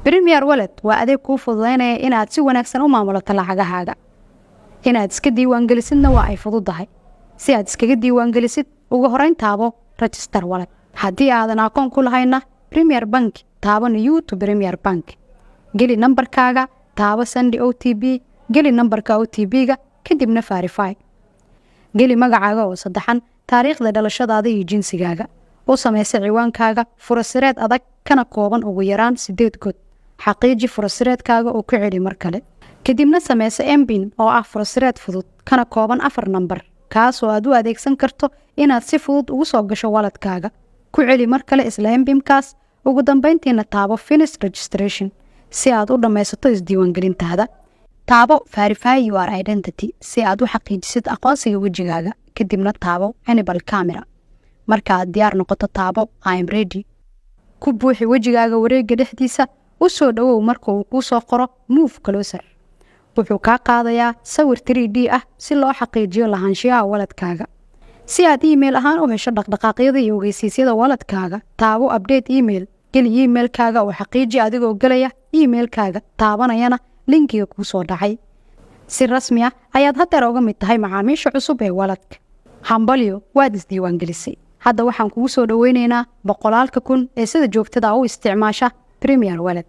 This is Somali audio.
Premier Wallet waa adeeg kuu fududaynaya inaad si wanaagsan u maamulato lacagahaaga. Inaad iska diiwaangelisidna waa ay fududahay. Si aad iskaga diiwaangelisid, ugu horeyn taabo Register Wallet. Haddii aadan akoon ku lahayna Premier Bank, taabo New to Premier Bank. Geli nambarkaaga, taabo Send OTP, geli nambarka OTP-ga, kadibna Verify. Geli magacaaga oo saddexan, taariikhda dhalashadaada iyo jinsigaaga. U samaysa ciwaankaaga furasireed adag kana kooban ugu yaraan 8 god. Xaqiiji furasireedkaaga oo ku celi mar kale. Kadibna sameysa mPIN oo ah furasireed fudud kana kooban afar nambar, kaasoo aad u adeegsan karto inaad si fudud ugu soo gasho walletkaaga. Ku celi mar kale isla mPIN-kaas. Ugu dambeyntiina taabo Finish Registration si aad u dhammaysato isdiiwaangelintaada. Taabo Verify Your Identity si aad u xaqiijisid aqoonsiga wejigaaga, kadibna taabo Enable Camera. Marka aad diyaar noqoto, taabo I am ready. Ku buuxi wejigaaga wareegga dhexdiisa. U soo dhowow marka uu kuu soo qoro Move Closer. Wuxuu kaa qaadayaa sawir 3D ah si loo xaqiijiyo lahaanshiyaha walletkaaga. Si aad email ahaan u hesho dhaqdhaqaaqyada iyo ogeysiisyada walletkaaga, taabo Update Email. Geli emailkaaga oo xaqiiji adigoo gelaya emailkaaga, taabanayana linkiga kuu soo dhacay. Si rasmi ah ayaad haddeer uga mid tahay macaamiisha cusub ee walletka. Hambalyo, waad isdiiwaangelisay. Hadda waxaan kugu soo dhoweyneynaa boqolaalka kun ee sida joogtada u isticmaasha Premier Wallet.